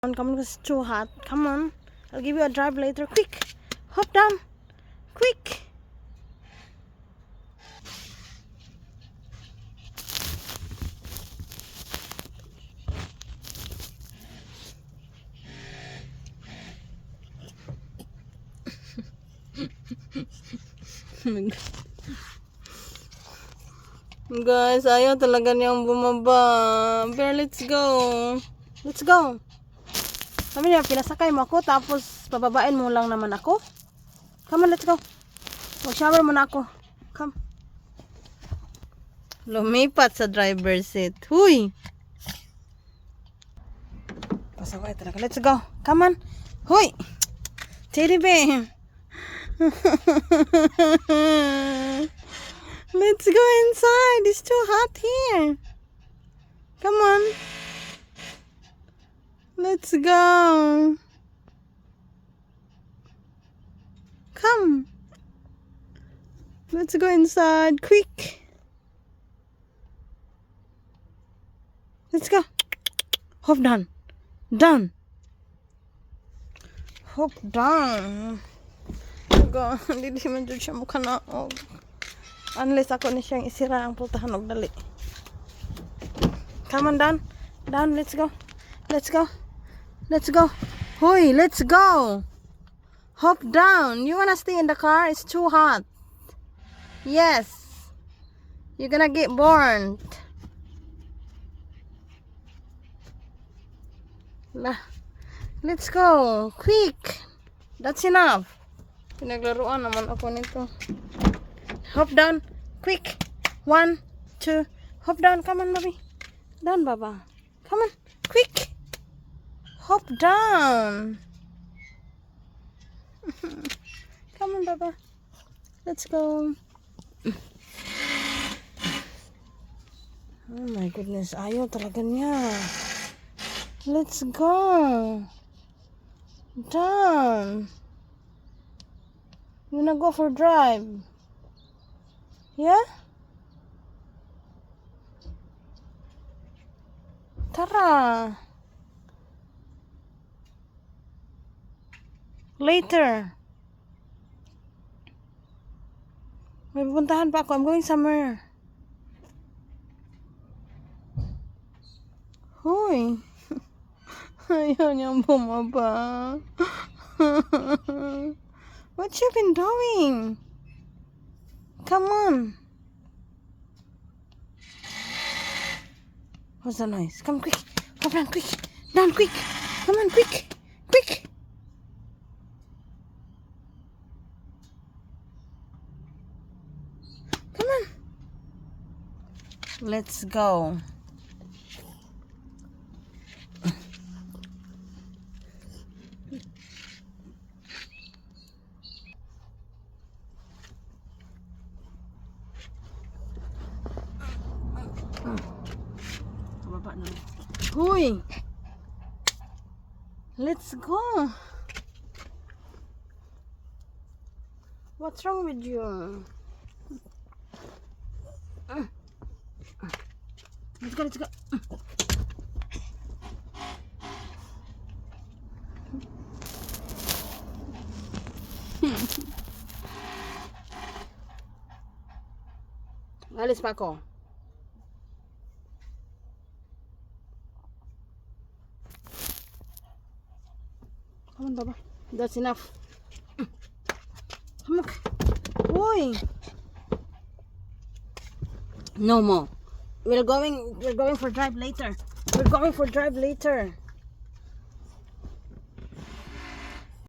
On, come on, it's too hot. Come on. I'll give you a drive later. Quick. Hop down. Quick. Guys, ayaw talaga niyang bumaba. Pero let's go. Let's go. Sabi niya, pinasakay mo ako, tapos pababain mo lang naman ako. Come on, let's go. Mag-shower muna ako. Come. Lumipat sa driver's seat. Huy! Pasaway talaga. Let's go. Come on. Huy! Teddy bear. Let's go inside. It's too hot here. Come on. Let's go. Come. Let's go inside. Quick. Let's go. Hop down. Down. Hop down. Go. Hindi man jud siya mukanaog. Unless ako ni siyang isira ang pultahan og dali. Come on, down. Down, let's go. Let's go. Let's go. Hoy, let's go. Hop down. You wanna stay in the car? It's too hot. Yes. You're gonna get burned. La. Let's go. Quick. That's enough. Pinaglaruan naman ako nito. Hop down. Quick. One, two. Hop down. Come on, baby. Down, Baba. Come on. Quick. Hop down. Come on, Baba. Let's go. Oh my goodness. Ayaw talaga niya. Let's go. Down. You wanna go for a drive? Yeah? Tara. Later. May pupuntahan pa ako. I'm going somewhere. Hoy. Ayaw niyang bumaba. What you been doing? Come on. What's the noise? Come quick. Come down quick. Down quick. Come on, quick. Quick. Come on. Let's go. Baba na. Huy! Let's go. What's wrong with you? Let's go, let's go. Alis pa ako. Come on, Baba. That's enough. Come on. Uy. No more. We're going for drive later. We're going for drive later.